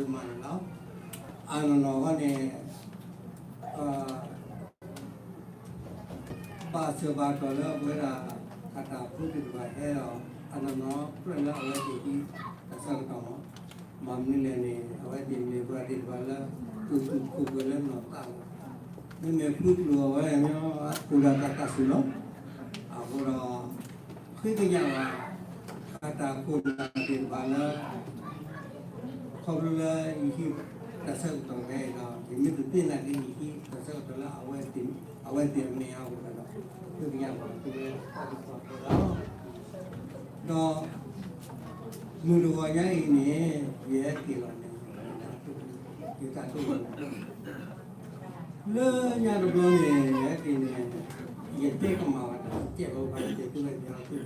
မၤန့ၣ်လီၤ. အနီၢ်နီၢ်အဂီၢ်န့ၣ် ဘၣ်ဆၢဘၣ်တီၢ်လၢအဝဲဒၣ် တၢ်တၢ်ဖိသ့ၣ်တဖၣ်ဟဲဒီး အနီၢ်နီၢ်ပြၢလၢအဝဲသ့ၣ်ဟံးတၢ်ဆၢကတီၢ်မး, မ့ၢ်မနုၤလဲၣ်န့ၣ် အဝဲသ့ၣ်မ့ၢ်ပှၤသ့ၣ်တဖၣ်လၢ တူၢ်တူၢ်ခိၣ်ပှဲၤလၢနီၢ်သးလီၤ. မ့မ့ၢ်ဖုကျိၤအဝဲ အိၣ်ဒီးတၢ်သးစူၤလီၤ. အဃိဒီး ဃ့ကညးဘၣ် တၢ်ခိၣ်နၢ်သ့ၣ်တဖၣ်လၢ ခီဖျိလၢယဟံးတၢ်ဆၢကတီၢ်ဖဲအံၤဒီး ယမ့ၢ်တသ့နာ်က့ ယဟံးတၢ်ဆၢကတီၢ်လၢအဝဲသ့ၣ် အဝဲသ့ၣ်အမဲာ်ညါအဂီၢ်ဒီး ဃ့ကညးဘၣ်သုဝဲတၢ်သးစူၤလီၤ. ဒီး မုၢ်တဂီၤညါအံၤန့ၣ် ယဟဲက့ၤလီၤန့ၣ် ယတၢ်တိၢ်လီၤ လၢညါတဘျီန့ၣ် ယဟဲက့ၤန့ၣ် ယတဲကမၣ်ဝဲဒၣ် တဲဘၣ်ဝဲဒၣ် တဲသုဝဲဒၣ် သုတ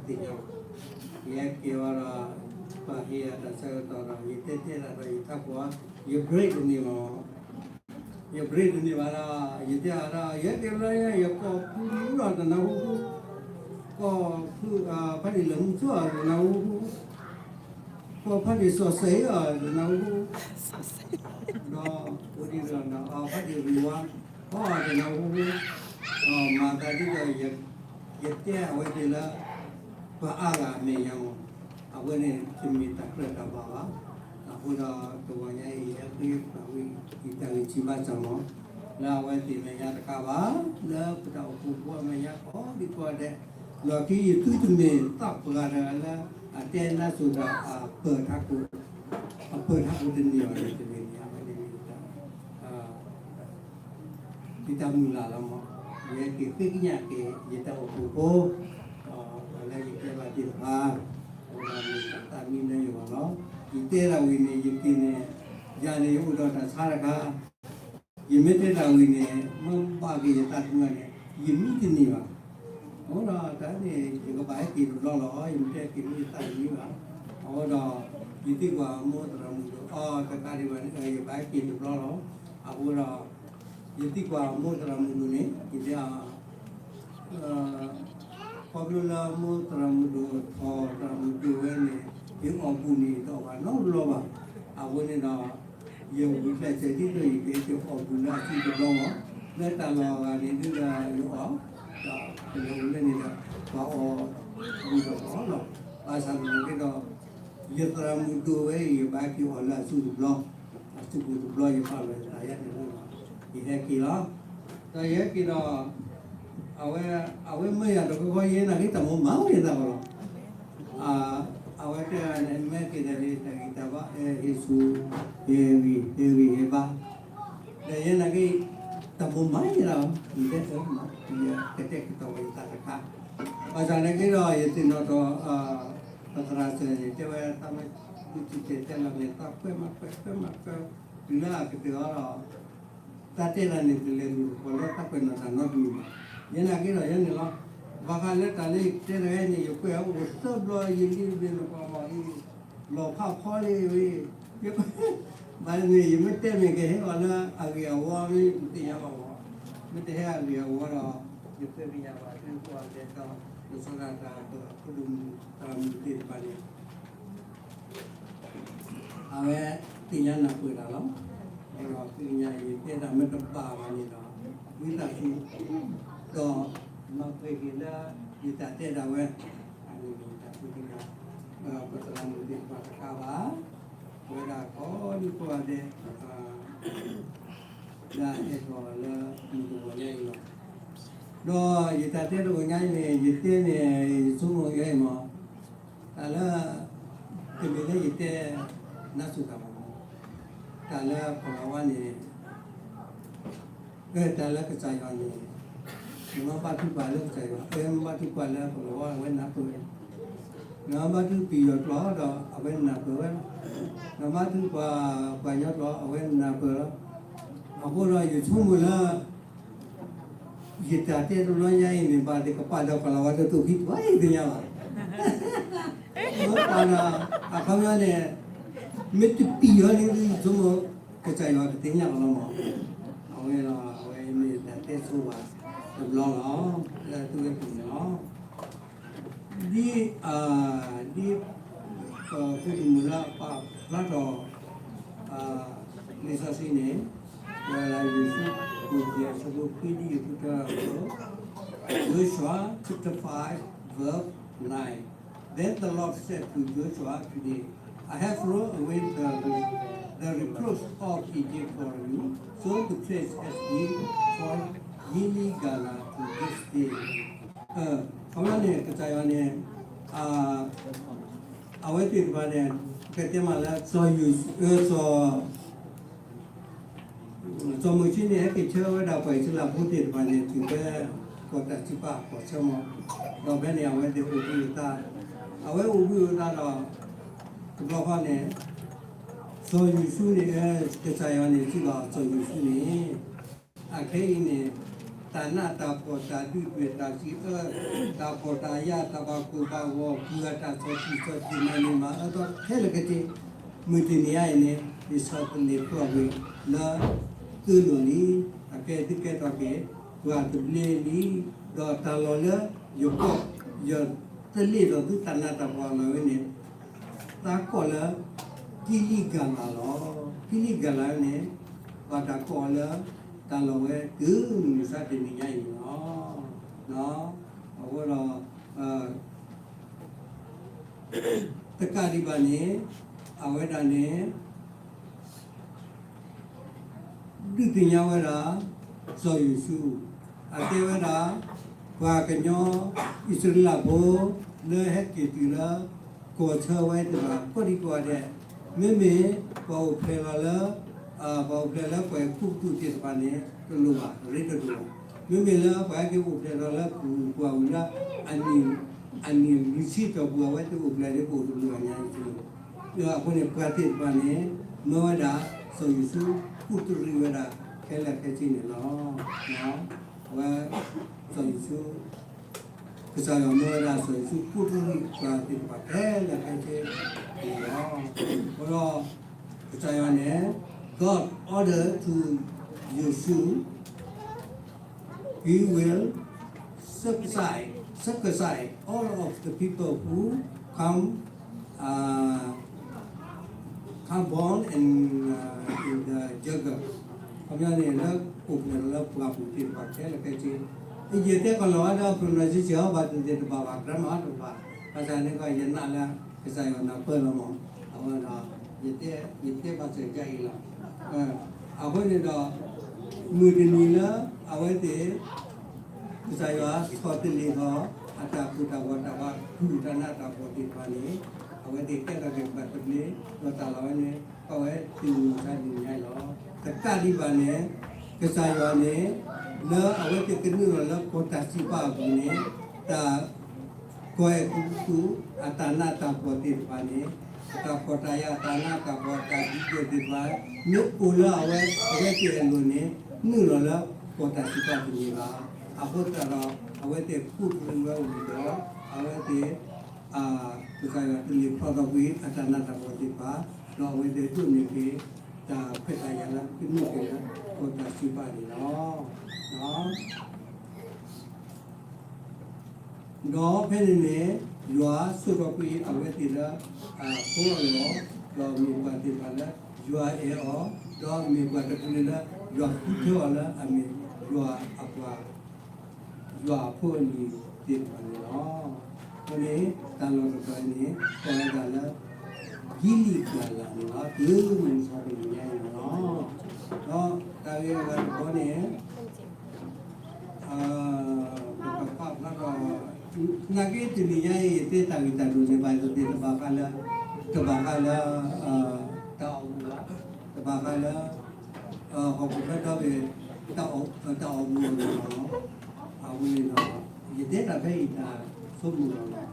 သ့ၣ်ညါဘၣ်. ယဟဲက့ၤဝဲဒီး ပှၤဟ့ၣ်ယၤတၢ်ဆၢကတီၢ်ဒီး ယတဲတဲဒၣ်ဒီး ယထးခိၣ် ယ break တန့ၢ်ဘၣ် ယ break တန့ၢ်ဘၣ်ဒီး ယတဲအီၤဒီး ယဟဲက့ၤလၢ ယကိးဖုဒီးတနၢ်ဟူဖု, ကိးဖု ဖးဒံၣ်လၢမူဆိအီၤတနၢ်ဟူဖု, ကိးဖးဒံၣ်စီၤစဲအီၤတနၢ်ဟူဖု, ဒီးအိၣ်ဒံးဒီး ဖးဒံၣ်ရံဝါ အီၤတနၢ်ဟူဖု, ဒီးမၤသးဒ်သိး ယတဲအဝဲသ့ၣ်လၢ ပှၤအါဂၤအမဲာ်ညါမး, အဝဲန့ၣ်တမ့ၢ်တၢ်ကြၢးတၢ်ဘၣ်ဘၣ်. အဃိဒီးတဂီၤညါအံၤ ယဟဲဃ့ပာ်ဝံၤ ယတၢ်ဂံၢ်စၢ်ဘါစၢ်မး လၢအဝဲသ့ၣ်မဲာ်ညါတကးဘၣ်, လၢပတၢ်အိၣ်ဖှိၣ်ဖိအမဲာ်ညါကိးဒံကိးဂၤဒဲး, လီၢ်ခံယသုတမ့ၢ်သးပှၢ်တဂၤလၢ အတဲနါစိၤဒီးအပၢၢ်ထးခိၣ်, အပၢၢ်ထးခိၣ်တန့ၢ်ဘၣ်န့ၣ် တမ့ၢ်န့ၣ် အဝဲန့ၣ်မ့ၢ်တၢ် ယတၢ်မုၢ်လၢ်လီၤမး, ယဟဲက့ၤဃ့ကညးက့ၤ ယတၢ်အိၣ်ဖှိၣ်ဖိ, လၢယတဲဘၣ်သ့ၣ်တဖၣ်, အဝဲဒၣ်မ့ၢ်တၢ်သးမံလၢယဂီၢ်လီၤ. ယတဲဒၣ်ဝံၤန့ၣ် ယက့ၤန့ၣ်, ယၤန့ၣ် ယအိၣ်ဒီးတၢ်ဆါတခါ, ယမ့ၢ်တဲဒၣ်ဝံၤန့ၣ် မ့ၢ်ဘၣ်က့ၤယသးသမူန့ၣ် ယမံတန့ၢ်ဘၣ်. အဃိဒီးတၢ်န့ၣ် ယကဘၣ်ဟဲက့ၤတဘျီလီၤ, ယမ့ၢ်တဲက့ၤမ့ၢ်ယသးတမံဘၣ်. အဃိဒီး ယသံကွၢ်မိၢ်သရၣ်မုၣ်ဒိၣ် အီၤတကးဒံးဘၣ်န့ၣ် ယဘၣ်ဟဲက့ၤတဘျီလီၤ. အဃိဒီး ယသံကွၢ်မိၢ်သရၣ်မုၣ်ဒိၣ်န့ၣ် ယတဲအီၤ ခီဖျိလၢမိၢ်သရၣ်မုၣ်ဒိၣ်ထီၣ်သရၣ်မုၣ်ဒိၣ်ဝဲန့ၣ် ယအီၣ်ဘူၣ်န့ၣ် တအီၣ်ဘၣ်နီတဘျီဘၣ်. အဃိန့ၣ်ဒီး ယဝံၤဖျဲၣ်စဲးဒ်သိးယကဟဲက့ၤအီၣ်ဘူၣ်လၢအစုတဘျီမး, လၢတၢ်လီၢ်အဂၤန့ၣ်ဒ်ဒီးယအီၣ်, ဒီးကလဲၤဝံၤလၢန့ၣ်ဒီး ပှၤအီၣ်ဘူၣ်ဒီးပှၤအီၣ်လီၤ. ဘၣ်ဆၣ်သနာ်က့ဒီး ယသရၣ်မုၣ်ဒိၣ်ဝဲအံၤ ယဘၣ်က့ၤအီၣ်လၢအစုတဘျီ, အစုပူၤတဘျီ ယပာ်လီၤသးယါန့ၣ်လီၤ. ယဟဲက့ၤလီၤ. ဒီးယဟဲက့ၤဒီး အဝဲ အဝဲမၢယၤတခီခီ ယဲနာ်က့တၢ်မိၢ်မၤဝဲယသးကီးလီၤ. အဝဲတဲန့ၣ် မ့ၢ်က့ၤဒီး တၢ်ဂံၢ်တၢ်ဘါ ဟ့ၣ်ဆူၣ် ဟ့ၣ်ဂံၢ် ဟ့ၣ်ဂံၢ်ဟ့ၣ်ဘါ, ဒီးယဲနာ်က့ တၢ်မိၢ်မၤယသးလီၤ. ယတဲအၢ ယကတဲာ်ကတီၤဝဲယသးတခါ, ဘၣ်ဆၣ်နာ်က့ဒီး ယသ့ၣ်နီၣ်ထီၣ် ပသရၣ်စၢၤန့ၣ် တဲဝဲ သးမ့ၢ် ဒုးစံၣ်တဲၤတဲလီၤန့ၣ် သးကွဲးမၤကွဲး ကွဲးမၤကွဲး တုၤလၢအကတၢၢ်အီၤဒီး တၢ်တဲလၢန့ၣ် တလဲၤလူၤဃီၤလၢတၢ်ကွဲးနီၣ်တၢ်နီတမံၤဘၣ်. ယဲနာ်က့ဒီးယဲန့ၣ်လီၤ. ဘၣ်ဃးလၢတၢ်လၢယတဲတဂၤန့ၣ် ယကွဲးအအိၣ်သၢဘျီ ယလံတဘ့ၣ်နကွၢ်မီၢ်အံၤ လီၤဖးဖီလံဝဲ, ယကွဲး ဘၣ်န့ၣ် ယမ့ၢ်တဲမ့ၢ်ကဟဲအီၤလၢအဂ့ၢ်အဝီမ့ၢ် တသ့ၣ်ညါဘၣ်မီၢ်, မ့ၢ်တဟဲအဂ့ၢ်အဝီဒီး ယဃ့ကညးဘၣ်သုကိးဂၤဒဲးဒီး လၢစီၤဒၤတၢ်ကဖိဒိၣ်မုၣ် သရၣ်မုၣ်သ့ၣ်တဖၣ်န့ၣ် အဝဲသ့ၣ်ညါနၢ်ပၢၢ်တၢ်လီၤ. အဃိဒီးဃ့ကညးယတဲတၢ်မ့ၢ်တဘၣ်ဘၣ်န့ၣ်ဒီး ဝံသးစူၤ ဒီးမၤပှဲၤက့ၤလၢ ယတၢ်တဲဒၣ်ဝဲ အန့ၣ်မ့ၢ်ယတၢ်ဃ့ကညး ပသရၣ်မုၣ်သ့ၣ်တဖၣ်တကးဘၣ် ပဝဲဒၣ်ကိးဒံကိးဂၤဒဲး လၢအဟဲထီၣ်လၢမုၢ်တဂီၤညါအံၤလီၤ. ဒီးယတၢ်တဲတဂီၤညါအံၤန့ၣ် ယတဲန့ၣ် ယဆိကမိၣ်ယဲအံၤမီၢ် တၢ်လၢ တမ့ၢ်လၢယတဲနါစိၤတၢ်မီၢ်, တၢ်လၢကလၤဝါန့ၣ် တၢ်လၢကစၢ်ယွၤန့ၣ် နမ့ၢ်ဘါထုကဖၣ်လၢကစၢ်ယွၤ နမ့ၢ်ဘါထုကဖၣ်လၢကလၤဝါ အဝဲနၢ်ပၢၢ်ဝဲ, နမ့ၢ်ဘါထုကဖၣ်ပယီၤကျိာ်ဒီး အဝဲနၢ်ပၢၢ်ဝဲလီၤ. နမ့ၢ်ဘါထုကဖၣ်ပှၤကညီကျိာ် အဝဲနၢ်ပၢၢ်လီၤ. အဃိဒီးယဆိကမိၣ်လၢ ယတၢ်တဲတဘျီညါအံၤန့ၣ် ဘၣ်သ့ၣ်ကပာ်ဒီးပှၤလၤဝါတတိၢ်ဖံးတဘၣ်အံၤသ့ၣ်ညါဘၣ်. မ့ၢ်ပာ်ဒီး အခီပညီန့ၣ် မ့ၢ်တပံၤအီၤန့ၣ် ယဆိကမိၣ် ကစၢ်ယွၤကသ့ၣ်ညါအီၤလီၤမီၢ်. အဝဲဒီး အဝဲမ့ၢ်တၢ်တဲဆိပှၤတဘျီလီၤ လၢသုဝဲပူၤန့ၣ်လီၤ. ဒ် ဒ် ပသုးမုၢ်လၢအပာ်ဖျါထီၣ် လံာ်စီဆှံန့ၣ် လၢယိၤၡူ အဆၢဒိၣ်ခွံ ဒ်ယဃုထၢအသိး, Joshua chapter five, verse nine. Then the Lord said to Joshua, Today I have rolled away the, the reproach of Egypt for you, so the place has been called Gilgal to this day. အခီပညီန့ၣ် ကစၢ်ယွၤန့ၣ် အဝဲသ့ၣ်တဖၣ်န့ၣ် ကတဲမးလၢ စီၤယိၤၡူ စီၤ စီၤမိၤၡ့န့ၣ် ဟဲက့ၤဆှၢဝဲဒၣ်ပှၤအံၣ်စရ့လးဖိသ့ၣ်တဖၣ်န့ၣ် တုၤဖဲကီၢ်တၢ်စံးပာ်အကီၢ်ဆၢမး, ဒီးဖဲန့ၣ် အဝဲသ့ၣ်အိၣ်ဘှံးအသး, အဝဲအိၣ်ဘှံးအသးဒီး တဘျီဃီန့ၣ် စီၤယိၤၡူန့ၣ် ကစၢ်ယွၤန့ၣ် စံးဘၣ်စီၤယိၤၡူန့ၣ် အခဲအံၤန့ၣ် တၢ်နးတၢ်ဖှီၣ် တၢ်ဒုၣ်ဒွဲၣ် တၢ်စံးအၢ တၢ်ဖှီၣ်တၢ်ယာ် တၢ်ဘၣ်ကိၢ်ဘၣ်ဂီၤ ပှၤအတၢ်ဆီၣ်တံၢ်ဆီၣ်တံၢ် မၤန့ၢ်မၤအၢထီၣ်ခဲလၢာ်ခဲဆ့, မုၢ်တနံၤညါအံၤန့ၣ် ယဆီၣ်သလဲးပှၤဝံၤလၢသုလိၤလံ, အကဲသုကဲထီၣ်က့ၤ ပှၤသဘျ့လံ, ဒီးတၢ်လီၢ်လၢယကီၢ် ယတလ့ၣ်ဒီးသုတၢ်နးတၢ်ဖှီၣ်အလီၢ်ဝဲန့ၣ် သးကိးလၢ ကံလံၣ်ကၤလၤလီၤ. ကံလံၣ်ကၤလၤန့ၣ် ဘၣ်တၢ်ကိးအီၤလၢ တၢ်လီၢ်ဝဲတုၤမုၢ်မဆါတနံၤညါအံၤန့ၣ်လီၤ. အဃိဒီး တကးဒံးဘၣ်န့ၣ် အဝဲဒၣ်န့ၣ် ဒုးသ့ၣ်ညါဝဲဒၣ် စီၤယိၤၡူ, အတဲဝဲဒၣ် ပှၤကညီအံၣ်စရ့လးဖိ လၢဟဲက့ၤတုၤလၢ ကီၢ်ဆၢဝဲသ့ၣ်တဖၣ် ကိးဒံကိးဂၤဒဲး, မ့မ့ၢ်ပှၤအိၣ်ဖျဲၣ်လီၤလၢ ပှၤအိၣ်ဖျဲၣ်လၢပှၤကူပတူးသ့ၣ်တဖၣ်န့ၣ် တလိၣ်ဘၣ်, ရ့တဒိၣ်ဘၣ်. မ့မ့ၢ်လၢပှၤဟဲက့ၤအိၣ်ဖျဲၣ်လီၤလၢပှၤပူၤလၢ အနံၣ်လွံၢ်ဆံတီၢ်ပူၤ အဝဲသ့ၣ်အိၣ်ဖျဲၣ်န့ၣ် ပအိၣ်တလိၣ်ဘၣ်ညါအံၤန့ၣ်, အဃိန့ၣ် ပှၤသ့ၣ်တဖၣ်န့ၣ် မၢဝဲဒၣ် စီၤယိၤၡူ ကူၣ်တရံးဝဲဒၣ် ခဲလၢာ်ခဲဆ့န့ၣ်လီၤ. အဝဲ စီၤယိၤၡူ ကစၢ်ယွၤမၢဝဲဒၣ်စီၤယိၤၡူ ကူၣ်တရံးပှၤသ့ၣ်တဖၣ်ခဲလၢာ်ခဲဆ့န့ၣ်လီၤ. အဃိဒီး ကစၢ်ယွၤန့ၣ် God ordered to Joshua, he will circumcise, circumcise all of the people who come, uh, come born in, uh, in the jungle. ခီပညီန့ၣ် လၢအိၣ်ဖျဲၣ်လီၤလၢပှၢ်ပူၤသ့ၣ်တဖၣ်ခဲလၢာ်ခဲဆ့, ယတဲကလီၤဝဲဒၣ် pronunciation ဘၣ်သ့ၣ်သ့ၣ်တဘၣ်ဘၣ် grammar တဘၣ်, ဘၣ်ဆၣ်န့ၣ်ကီး ယနာ်လၢ ကစၢ်ယွၤနၢ်ပၢၢ်လီၤမး, အဝဲဒီး ယတဲဘၣ်စၢၤဒ်အံၤလီၤ. အဃိန့ၣ်ဒီး မုၢ်တနံၤလၢ အဝဲသ့ၣ် ကစၢ်ယွၤဆီၣ်သလဲးထီၣ် အတၢ်ကိၢ်တၢ်ဂီၤ တၢ်ဘၣ်ကူၣ်တၢ်နးတၢ်ဖှီၣ်သ့ၣ်တဖၣ်န့ၣ် အဝဲသ့ၣ်ကဲထီၣ်က့ၤပှၤသဘျ့ ဒီးတၢ်လီၢ်ဝဲန့ၣ် ကီဝဲတုၤမုၢ်မဆါတနံၤညါအံၤလီၤ. တကးဒံးဘၣ်န့ၣ် ကစၢ်ယွၤန့ၣ် လၢအဝဲသ့ၣ်ကနုာ်လီၤလၢကီၢ်တၢ်စံးပာ်အပူၤန့ၣ် တၢ် ကီၢ်အဲၤကူပတူး အတၢ်နးတၢ်ဖှီၣ်သ့ၣ်တဖၣ်န့ၣ် အတၢ်ဖှီၣ်တၢ်ယာ် အတၢ်နးတၢ်ဖှီၣ် အတၢ်ဒုးကဲသ့ၣ်တဖၣ် မ့ၢ်အိၣ်လၢအဝဲ အဝဲသ့ၣ်အလိၤန့ၣ် နုာ်လီၤလၢကီၢ်တၢ်စံးပာ်တန့ၢ်ဘၣ်. အဃိသတးဒီး အဝဲသ့ၣ်ကူၣ်တရံးဝဲဝံၤဒီး အဝဲသ့ၣ် ကစၢ်ယွၤတလဲၤဖျီထီၣ်ကွံာ် အတၢ်နးတၢ်ဖှီၣ်သ့ၣ်တဖၣ် ဒီးအဝဲသ့ၣ်ဒိးန့ၢ်က့ၤ တၢ်ခွဲးတၢ်ယာ်လၢကနုာ်က့ၤလၢ ကီၢ်တၢ်စံးပာ်န့ၣ်လီၤ. ဒီးဖဲန့ၣ်န့ၣ် ယွၤဆိၣ်ထီၣ်ကွံာ်အဝဲသ့ၣ်လၢ အဖိအလံၤ, ဒီးမ့ၢ်ပှၤသ့ၣ်တဖၣ်လၢ ယွၤအဲၣ်အီၤ, ဒီးမ့ၢ်ပှၤတကလုာ်လၢ ယွၤဃုထၢအီၤလၢအမ့ၢ်ယွၤအပှၤ ယွၤအဖိအလံၤသ့ၣ်တဖၣ်န့ၣ်လီၤ. အဃိန့ၣ် တၢ်လီၢ်တတီၤန့ၣ် ကိးဝဲဒၣ်လၢ ကံလံၣ်ကၤလၤန့ၣ်လီၤ. တုၤမုၢ်မဆါတနံၤညါအံၤန့ၣ်လီၤ. ဒီးတၢ်ဂ့ၢ်အဂၤတဘီန့ၣ် ပကပာ်ဖျါထီၣ် နာ်က့တနံၤညါအံၤ ယတဲတၢ်ဂ့ၢ်တၢ်ကျိၤန့ၣ် ဘၣ်သ့ၣ်သ့ၣ်တဘၣ်ဃးလၢ တဘၣ်ဃးလၢ တၢ်အီၣ်မူဘၣ်, တဘၣ်ဃးလၢ ဟီၣ်ခိၣ်ဖျၢၣ်ဒီဘ့ၣ် တၢ်အီၣ်မူအဂီၢ်လီၤ. အဝဲန့ၣ်ဒီး ယတဲတၢ်ဖဲယတၢ်ဆိကမိၣ်လီၤ.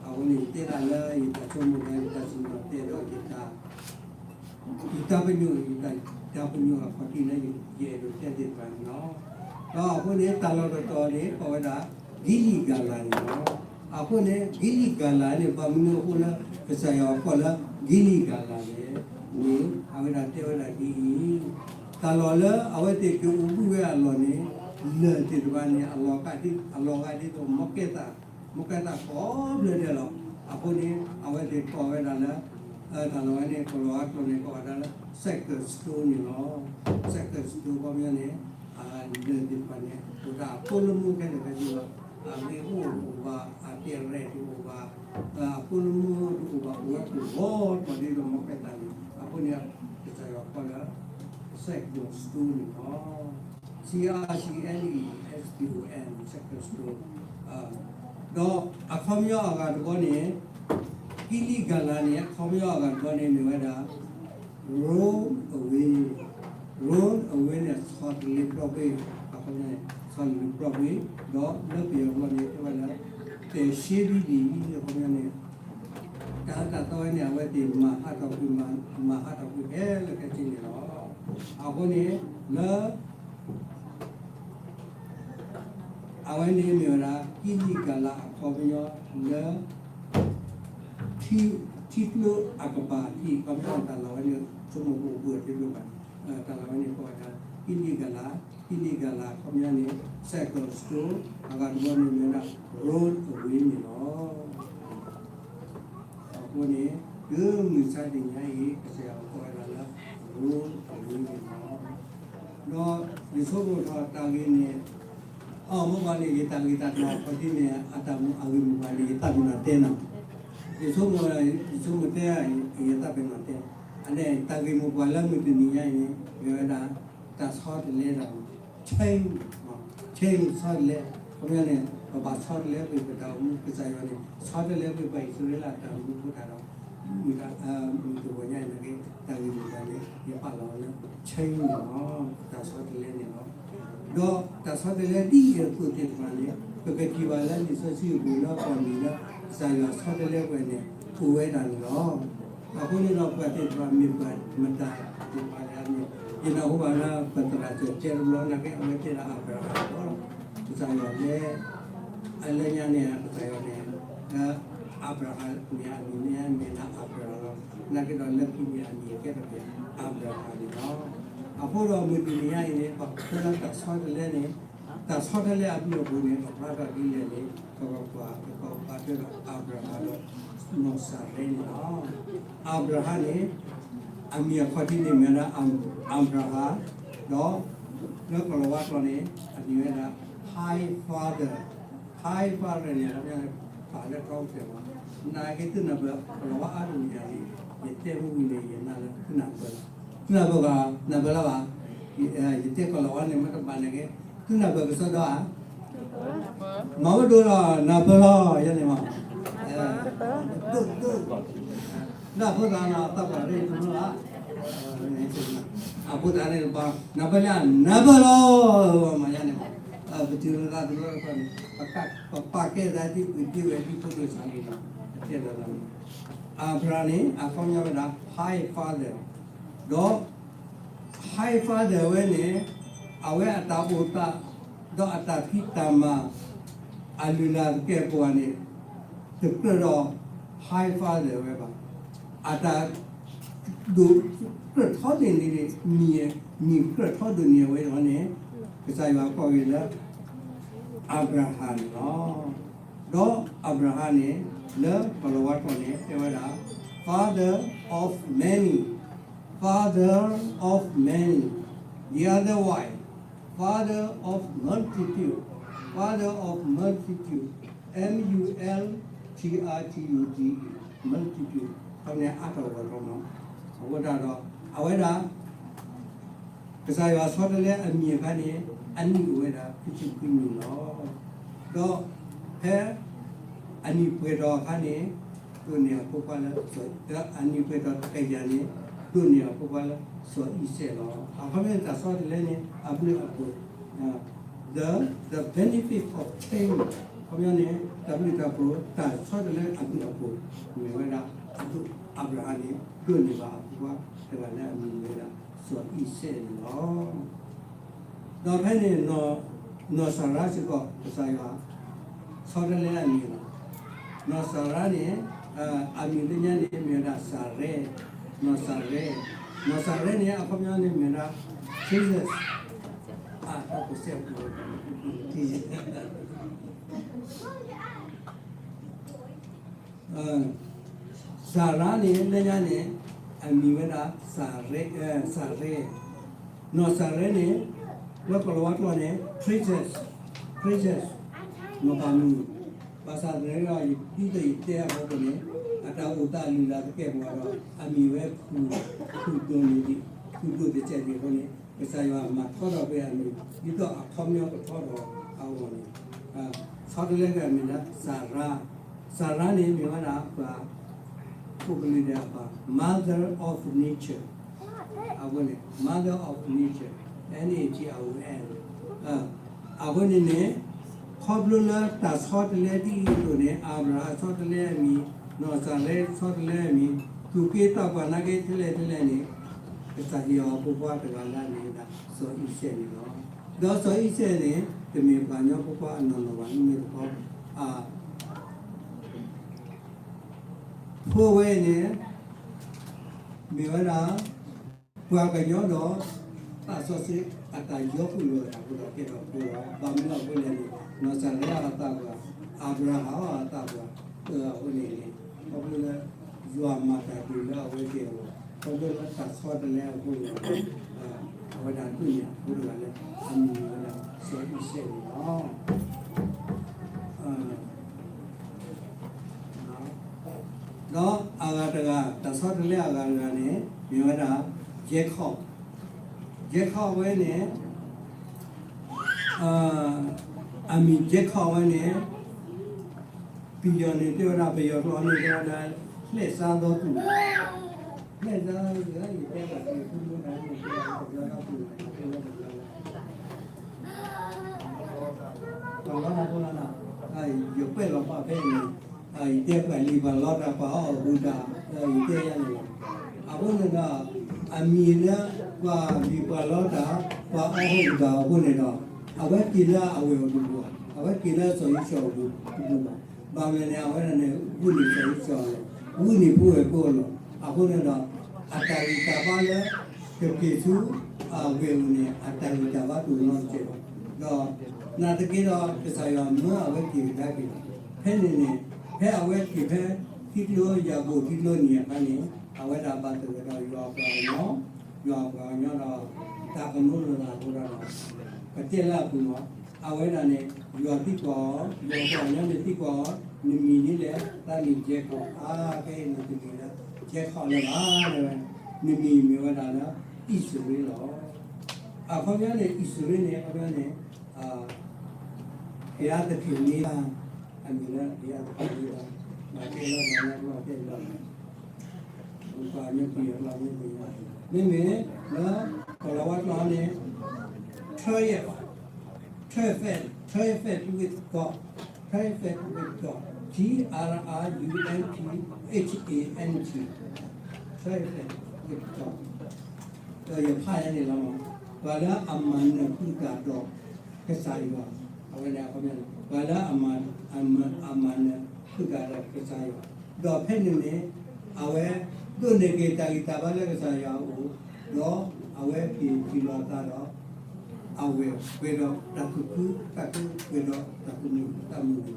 အဝဲန့ၣ် ယတဲတၢ်လၢယတၢ်ဆိကမိၣ်ဒီး ယတၢ်စံၣ်ညီၣ်တဲဒီးယတၢ် ယတၢ်ပညိၣ် ယတၢ်ပညိၣ်အခီၣ်ထံးလၢယအဲၣ်ဒိးတဲသ့ၣ်တဖၣ်န့ၣ်လီၤ. ဒီးအဃိန့ၣ် တၢ်လီၢ်တတီၤန့ၣ် ကိးဝဲဒၣ် ကံလံၣ်ကၤလၤန့ၣ်လီၤ. အဃိန့ၣ် ကံလံၣ်ကၤလၤန့ၣ် ဘၣ်မနုၤအဃိလၢ ကစၢ်ယွၤကိးလၢ ကံလံၣ်ကၤလၤလဲၣ်န့ၣ် အဝဲဒၣ်တဲဝဲဒၣ်ဒ်အံၤ, တၢ်လီၢ်လၢအဝဲသ့ၣ်က့ၤအိၣ်ဘှံးဝဲအလီၢ်န့ၣ် လၢၢ်သ့ၣ်တဖၣ်န့ၣ် အလီၤဂာ်ဒ်သိး မီကဲသၣ် မီကဲသၣ်ကိးဖျၢၣ်ဒဲးလီၤ. အဃိန့ၣ် အဝဲသ့ၣ်ကိးဝဲဒၣ်လၢ တၢ်လီၢ်ဝဲန့ၣ် ကိးလီၤအကျိာ်န့ၣ် ကိးဝဲဒၣ်လၢ second stone န့ၣ်လီၤ. Second stone ခီပညီန့ၣ် အလၢၢ်သ့ၣ်တဖၣ်န့ၣ် အိၣ်ဒၣ်အဖိလၢမူခဲလၢာ်ခဲဆ့လီၤ. အဂ့ၢ်အိၣ်တအိၣ်ဘၣ်, အတ့ရဲၣ်တအိၣ်ဘၣ်, အဖိလၢမူတအိၣ်ဘၣ်, အိၣ်ဝဲကိၣ်ဂီၤပှၤဒ်သိးမီၢ်ပဲသၣ်န့ၣ်, အဃိန့ၣ် ကစၢ်ယွၤကိးလၢ second stone န့ၣ်လီၤ. C R C N E S T O N, second stone. ဒီးအခီပညီအဂၤတဘီန့ၣ် ကံလံးကၤလးန့ၣ် အခီပညီအဂၤတဘီန့ၣ်မ့ၢ်ဝဲဒၣ် roll away, roll away န့ၣ် ဆီတလဲပျီကွံာ်, အခီပညီန့ၣ် ဆီတလဲပျီကွံာ်, ဒီးလၢပယီၤဘီန့ၣ် တဲဝဲလၢ တရှ့ဒံဒံ, အခီပညီန့ၣ် တၢ်အၢတၢ်သီဝဲန့ၣ် အဝဲသ့ၣ်မၤဟးထီၣ်ကွံာ်, မၤဟးထီၣ်ကွံာ်ခဲလၢာ်ခဲဆ့န့ၣ်လီၤ. အဃိန့ၣ် လၢ အဝဲန့ၣ်မ့ၢ်ဝဲဒၣ် ကံလံးကၤလးအခီပညီလၢ ထံကျိအကပၤထံး အခီပညီတၢ်လီၢ်ဝဲန့ၣ် ဆိကမိၣ်ကအိၣ်ဘူးအထံကျိဘၣ်, တၢ်လီၢ်ဝဲန့ၣ်ကိးဝဲဒၣ် ကံလံးကၤလး, ကံလံးကၤလးအခီပညီန့ၣ် second stone, အဂၤတဘီန့ၣ်မ့ၢ်ဝဲဒၣ် roll away န့ၣ်လီၤ. အဃိန့ၣ် တုၤမုၢ်ဆါတနံၤညါအံၤ ကစၢ်ယွၤကိးဝဲဒၣ်လၢ roll away န့ၣ်လီၤ. ဒီးယဆိကမိၣ်ထီၣ်တၢ်ဂ့ၢ်န့ၣ်, အီၣ်မ့ၢ်ဘၣ်န့ၣ် ယတၢ်ဂ့ၢ်တၢ်ကျိၤအခီၣ်ထံးန့ၣ် အတၢ်မူအဂ့ၢ်မိၢ်ပှၢ်န့ၣ် ယသးပ့ၤနီၣ်တဲနီၤ, ယဆိကမိၣ်, ယဆိကမိၣ်တဲ ယသးပ့ၤနီၣ်တဲ, အန့ၣ် တၢ်ဂ့ၢ်မိၢ်ပှၢ်လၢမုၢ်တနံၤညါအံၤန့ၣ် မ့ၢ်ဝဲဒၣ် တၢ်ဆီတလဲတၢ် change, change ဆီတလဲ, ခီပညီန့ၣ် ပဘၣ်ဆီတလဲကွံာ်ပတၢ်အိၣ်မူ ကစၢ်ယွၤန့ၣ် ဆီတလဲကွံာ်ပှၤအံၣ်စရ့လးတၢ်အိၣ်မူအဃိသတးဒီး မုၢ်တဂီၤညါအံၤန့ၣ် တၢ်ဂ့ၢ်မိၢ်ပှၢ်န့ၣ် ယပာ်လီၤအီၤလၢ change န့ၣ်လီၤ, တၢ်ဆီတလဲန့ၣ်လီၤ. ဒီးတၢ်ဆီတလဲဒ်အံၤအသိးသ့ၣ်တဖၣ်န့ၣ် ပကထံၣ်ဘၣ်လၢလံာ်စီဆှံအပူၤလၢပှၤမ့ၢ်လၢ ကစၢ်ယွၤဆီတလဲပှၤန့ၣ် အိၣ်ဝဲဒၣ်န့ၣ်လီၤ. အဃိန့ၣ်ဒီး ပှၤသ့ၣ်တဖၣ်မ့ၢ်ပှၤမတၤသ့ၣ်တဖၣ်လဲၣ်န့ၣ် ယနၢ်ဟူဘၣ်လၢပသရၣ်စီၤကဲတဘျီ နာ်က့အဝဲတဲဒၣ်အၤဘြၤဟၣ်လီၤ. ကစၢ်ယွၤလဲၣ်, အလၢညါန့ၣ် ကစၢ်ယွၤန့ၣ် အၤဘြၤဟၣ်န့ၣ် အမံၤန့ၣ်မ့ၢ်ဒၣ်အၤဘြၤဟၣ်လီၤ. နာ်က့ဒီးလၢခံန့ၣ်အမံၤကဲထီၣ်က့ၤ အၤဘြၤဟၣ်န့ၣ်လီၤ. အဃိဒီးမုၢ်တနံၤညါအံၤန့ၣ် ပှၤကိးလၢတၢ်ဆီတလဲန့ၣ်, တၢ်ဆီတလဲအဘျုးအဖှိၣ်န့ၣ် ပဖျါထီၣ်ဒ်လဲၣ်န့ၣ် ပကကွၢ်သကိးဘၣ်ထွဲဒီးအၤဘြၤဟၣ်ဒီးနီၢ်စၤရဲန့ၣ်လီၤ. အၤဘြၤဟၣ်န့ၣ် အမံၤအခီၣ်ထံးန့ၣ်မ့ၢ်ဝဲဒၣ် အၤဘြၤဟၣ်, ဒီးလၢကလီၤဝါကျိာ်န့ၣ် အမံၤဝဲဒၣ် High Father, High Father န့ၣ် ပာ်လၢတီကစၢၢ်ဘၣ်, နာ်က့သုနၢ်ပၢၢ်ကလီၤဝါအါတမံၤဧါန့ၣ် ယတဲမုၢ်ဝံၤန့ၣ် ယနာ်လၢသုနၢ်ပၢၢ်လီၤ. သုနၢ်ပၢၢ်ဘၣ်, နၢ်ပၢၢ်လၢၤဘၣ်, ယတဲကလီၤဝါန့ၣ် မ့ၢ်တဘၣ်နာ်က့ သုနၢ်ပၢၢ်ကစီဒီဧါ. မၤဝဲဒိလီၤ နၢ်ပၢၢ်လီၤ ယဲန့ၣ်မး, ဒိၣ်ဒိၣ်, နၢ်ပၢၢ်သးနီၤ သးပှၢ်ရ့ၣ်တမုၢ်ဘၣ်, အဃိသတးန့ၣ် နၢ်ပၢၢ်လၢ နၢ်ပၢၢ်လီၤ, မၤယဲန့ၣ်မး, ပတုၤလၢသးတလီတခီန့ၣ် ပပာ်ကဲသးဒ်ပှၤဒ့ဝဲဒ်ဖိဒိၣ်ဆၣ်န့ၣ်လီၤ, အတဲလီၤလီၤန့ၣ်, အၤဘြၤဟၣ်န့ၣ် အခီပညီဝဲဒၣ် High Father, ဒီး High Father ဝဲန့ၣ် အဝဲအတၢ်အိၣ်သး ဒီးအတၢ်ဖံးတၢ်မၤ အလုၢ်လၢ်သကဲာ်ပဝးန့ၣ် တကြၢးဒီး High Father ဝဲဘၣ်. အတၢ် ဒိၣ်ကြၢးထီဒိၣ်န့ၢ် မံၤကြၢးထီဒိၣ်န့ၢ်ဝဲအံၤန့ၣ် ကစၢ်ယွၤကိးက့ၤလၢ အၤဘြၤဟၣ်န့ၣ်လီၤ. ဒီးအၤဘြၤဟၣ်န့ၣ် လၢကလီၤဝါကျိာ်န့ၣ် တဲဝဲဒၣ် Father of many, Father of many, the other way, Father of multitude, Father of multitude, M U L T I T U D E, multitude, ခီန့ၣ်အါထီၣ်ဂီၢ်ထီၣ်မး, အဃိသတးဒီး အဝဲဒၣ် ကစၢ်ယွၤဆီတလဲအမံၤအခါန့ၣ် အနံၣ်အိၣ်ဝဲဒၣ် ခံဆံခွံနံၣ်လီၤ. ဒီးဖဲ အနံၣ်ပှဲၤထီၣ်အခါန့ၣ် ဒိးန့ၢ်အဖိခွါလၢ အနံၣ်ပှဲၤထီၣ်တကယၤန့ၣ် ဒိးန့ၢ်အဖိခွါလၢစီၤအံၤစဲးလီၤ. အခီပညီန့ၣ် တၢ်ဆီတလဲန့ၣ် အဘျုးအဖှိၣ် the, the benefit of change အခီပညီန့ၣ် တၢ်ဘျုးတၢ်ဖှိၣ် တၢ်ဆီတလဲအဘျုးအဖှိၣ် မ့ၢ်ဝဲဒၣ် အဒိၣ်အၤဘြၤဟၣ်န့ၣ် ဒိးန့ၢ်ဘၣ်အဖိခွါတဂၤလၢအမံၤမ့ၢ်ဝဲဒၣ် စီၤအံၤစဲးန့ၣ်လီၤ. ဒီးဖဲန့ၣ် နီၢ်စၤရါစ့ၢ်ကီး ကစၢ်ယွၤ ဆီတလဲအမံၤလီၤ. နီၢ်စၤရါန့ၣ် အမံၤလၢညါန့ၣ် မ့ၢ်ဝဲဒၣ်စၤရဲ, နီၢ်စၤရဲ, နီၢ်စၤရဲန့ၣ် အခီပညီန့ၣ်မ့ၢ်ဝဲဒၣ် Jesus, အတၢ်ကစဲးပူၤ စၤရါန့ၣ် လၢညါန့ၣ် အမံၤဝဲဒၣ် စၤရဲ, စၤရဲ, နီၢ်စၤရဲန့ၣ် လၢကီၢ်လၤဝါကျိာ်န့ၣ် princess, princess, နီၢ်ပၤမုၣ်, ဘၣ်ဆၣ်သနာ်က့ဒီး ဒ်သိးယတဲအဂီၢ်န့ၣ် အတၢ်အိၣ်သးလုၢ်လၢ်သကဲာ်ပဝးဒီး အမံၤဝဲ ဖုၣ်ဒိၣ်န့ၣ်ဒံး, ဖုၣ်ဒိၣ်တစဲးဒံးအဃိန့ၣ် ကစၢ်ယွၤမၤထီထီၣ်ကွံာ်အမံၤ ဒ်သိးအခီပညီကထီထီၣ်အဂီၢ်န့ၣ်, ဆီတလဲအမံၤလၢ စၤရါ, စၤရါန့ၣ်မ့ၢ်ဝဲဒၣ်ပှၤ အိၣ်ကလုာ်ဒဲးအပၢ် mother of nature, အဃိန့ၣ် mother of nature, N A T I O N, အဃိန့ၣ်န့ၣ် ခီဖျိလၢတၢ်ဆီတလဲဒ်အံၤအသိးန့ၣ် အၤဘြၤဟၣ်ဆီတလဲအမံၤ, နီၢ်စၤရဲဆီတလဲအမံၤ, သူၣ်က့သးပှၢ်နာ်က့ထဲလဲၣ်ထဲလဲၣ်န့ၣ် ကစၢ်ယွၤအဖိခွါတဂၤလၢအမ့ၢ်ဝဲဒၣ် စီၤအံၤစဲးန့ၣ်လီၤ. ဒီးစီၤအံၤစဲးန့ၣ် တမ့ၢ်ပှၤကညီဖိခွါအနီၢ်နီၢ်ဘၣ် မ့မ့ၢ်တခီ အ ဖိဝဲန့ၣ် မ့ၢ်ဝဲဒၣ် ပှၤကညီဒီး သးစီဆှံအတၢ်ယီဃုာ်လိာ်အသးအဃိဒီး ကဲထီၣ်ဖိလီၤ. ဘၣ်မနုၤအဃိလဲၣ်န့ၣ် နီၢ်စၤရဲအသးပှၢ်, အၤဘြၤဟၣ်အသးပှၢ်, အဃိန့ၣ်န့ၣ် ခီဖျိလၢ ယွၤမၤတၢ်ဒုးလၢအဝဲသ့ၣ်အဂီၢ်, ခီဖျိလၢတၢ်ဆီတလဲအဃိန့ၣ် အဝဲဒၣ်ဒိးန့ၢ်အဖိတဂၤလၢအမံၤဝဲဒၣ် စီၤအံၤစဲးန့ၣ်လီၤ. ဒီးအဂၤတဂၤ, တၢ်ဆီတလဲအဂၤတဂၤန့ၣ် မ့ၢ်ဝဲဒၣ် Jacob, Jacob ဝဲန့ၣ် အမံၤ Jacob ဝဲန့ၣ် ပယီၤန့ၣ်တဲဝဲဒၣ်, ပယီၤကျိာ်န့ၣ်တဲဝဲဒၣ် လှည့်စားသောသူ, လှည့်စားသောသူ, ယတဲဘၣ်က့ၤ သူမူဒါန့ၣ် တဲဝဲဒၣ် ပှၤလီတၢ်ဖိလီၤတၢ်, ယကွဲးလီၤပာ်ဖဲအံၤန့ၣ်, ယတဲပှၤလံၤပှၤလီတၢ် ပှၤအီၣ်ဟုၣ်တၢ်, ယတဲယၤန့ၣ်လီၤ. အဃိန့ၣ်ဒီး အမံၤလၢ ပှၤလံၤပှၤလီတၢ် ပှၤအီၣ်ဟုၣ်တၢ်အဃိန့ၣ်ဒီး အဝဲက့ၤလၢအဝဲၢ်အပူၤတဘူၣ်ဘၣ်, အဝဲက့ၤလၢစီၤအံၤစဲးအပူၤတဘူၣ်ဘၣ်. ဘၣ်မနုၤလဲၣ်န့ၣ် အဝဲဒၣ်န့ၣ် ဂုာ်န့ၢ်စီၤအံၤစဲးအလီၢ်, ဂုာ်န့ၢ်ဖိဝဲၢ်ဖိအလီၢ်, အဃိန့ၣ်ဒီး အတၢ်ဂံၢ်တၢ်ဘါလၢ ကက့ၤဆူအဝဲၢ်အအိၣ်န့ၣ် အတၢ်ဂံၢ်တၢ်ဘါတအိၣ်နီတစဲးဘၣ်. ဒီးနာ်သက့ဒီး ကစၢ်ယွၤမၢအဝဲက့ၤကဒါက့ၤလီၤ. ဖဲန့ၣ်န့ၣ် ဖဲအဝဲက့ၤဖဲထံကျိယၤကိာ်ထံကျိနံၤအခါန့ၣ် အဝဲဒၣ်ဘၣ်တၢ်ဝဲဒီးယွၤအပှၤကညီ, ယွၤအပှၤကညီဒီး တၢ်ကနိလိာ်သးအဃိဒီး ကတဲလၢအပူၤလီၤ. အဝဲဒၣ်န့ၣ် ယွၤသံကွၢ်အီၤ, ယွၤအပှၤကညီန့ၣ်သံကွၢ်အီၤ, နမံၤဒ်လဲၣ်, တၢ်မံၤ Jacob, အါ ဖဲအံၤန့ၣ်တမ့ၢ်လၢ Jacob လၢၤဘၣ်, နမံၤမ့ၢ်ဝဲဒၣ်လၢ အံၣ်စရ့လးလီၤ. အခီပညီန့ၣ် အံၣ်စရ့လးန့ၣ် အခီပညီန့ၣ် ဘုရားသခင်မင်းသား, အမံၤလၢ ဘုရားသခင်မင်းသား, မၤတဲလီၤမၤလီၤတဲလီၤ, မ့မ့ၢ်လၢ ကီၢ်လၤဝါကျိာ်န့ၣ် triumph, triumph, triumph with God, triumph with God, T R I U M P H A N T, triumph with God. ဒီးယဖးယၤန့ၣ်လီၤ, ပှၤလၢအမၤနၢၤဃုာ်တၢ်ဒီးကစၢ်ယွၤ, အဝဲန့ၣ် ပှၤလၢအမၤနၢၤဃုာ်တၢ်ဒီးကစၢ်ယွၤ, ဒီးဖဲန့ၣ်န့ၣ် အဝဲဒိးန့ၢ်က့ၤတၢ်ဂံၢ်တၢ်ဘါလၢကစၢ်ယွၤအအိၣ်, ဒီးအဝဲက့ၤထံၣ်လိာ်အသးဒီး အဝဲၢ်ပှဲၤဒီးတၢ်သူၣ်ခုသးခု ပှဲၤဒီးတၢ်သူၣ်မုာ်သးမုာ်န့ၣ်လီၤ.